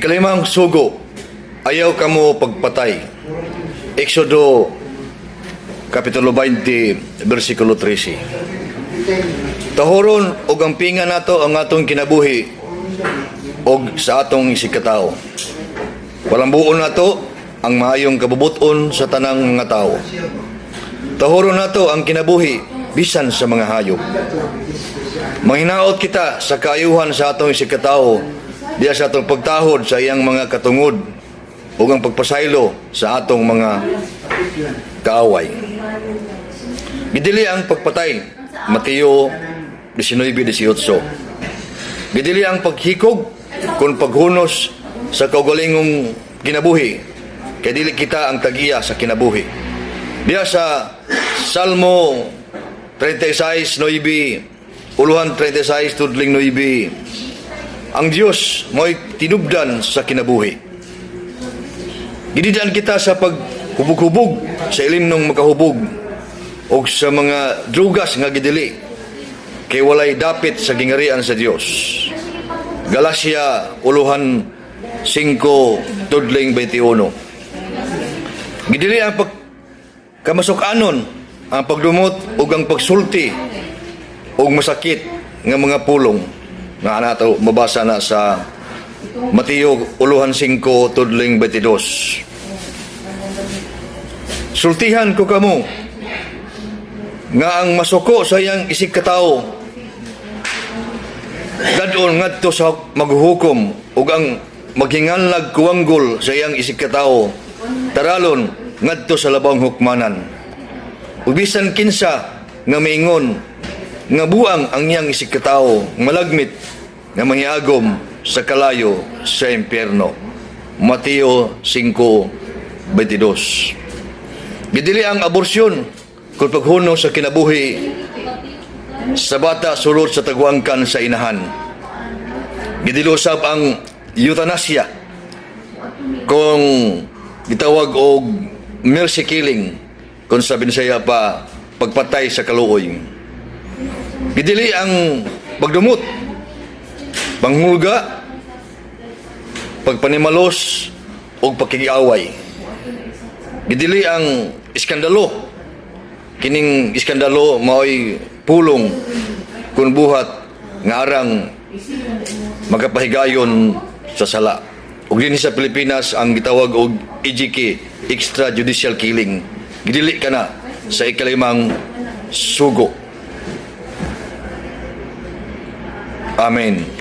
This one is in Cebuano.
Ikalimang sugo, ayaw kamo pagpatay. Exodo Kapitulo 20, versikulo 13. Tahoron og ampingan nato ang atong kinabuhi og sa atong isigkatao. Palambuon nato ang maayong kabubuton sa tanang mga tao. Tahoron nato ang kinabuhi bisan sa mga hayop. Manghinaot kita sa kaayuhan sa atong isigkatao diya sa atong pagtahod sa iyang mga katungod ug ang pagpasaylo sa atong mga kaaway. Gidili ang pagpatay, Mateo 19:18. Gidili ang paghikog kung paghunos sa kaugalingong kinabuhi, kay dili kita ang tag-iya sa kinabuhi. Diya sa Salmo 36:9, Uluhan 36 tudling 9, ang Dios mo'y tinubdan sa kinabuhi. Gididaan kita sa paghubog-hubog sa ilimnong makahubog o sa mga drugas nga gidili kay walay dapit sa gingarian sa Dios. Galacia uluhan 5 tudling 21. Gidili ang pagkamasukanon, ang pagdumot ug ang pagsulti ug masakit nga mga pulong nga nato mabasa na sa Mateo uluhan 5 tudling 22. Sultihan ko kamo nga ang masuko sa iyang isig katao gadon ngadto sa maghuhukom, ug ang maghinganlag kuwanggol sa iyang isig katao taralon ngadto sa labawng hukmanan. Ug bisan kinsa nga miingon nga buang ang iyang isig katao, malagmit nga manghiagom sa kalayo sa impyerno. Mateo 5:22. Gidili ang aborsyon kung paghunos sa kinabuhi sa bata sulod sa tagwangkan sa inahan. Gidili usab ang euthanasia kung gitawag og mercy killing, kung sa Binsaya pa, pagpatay sa kaluoy. Gidili ang pagdumot, panghulga, pagpanimalos ug pakikiaway. Gidili ang iskandalo. Kining iskandalo mao'y pulong kun buhat nga arang magapahigayon sa sala. Ug dinhi sa Pilipinas ang gitawag og EJK, extrajudicial killing. Gidili kana sa ikalimang sugo. Amen.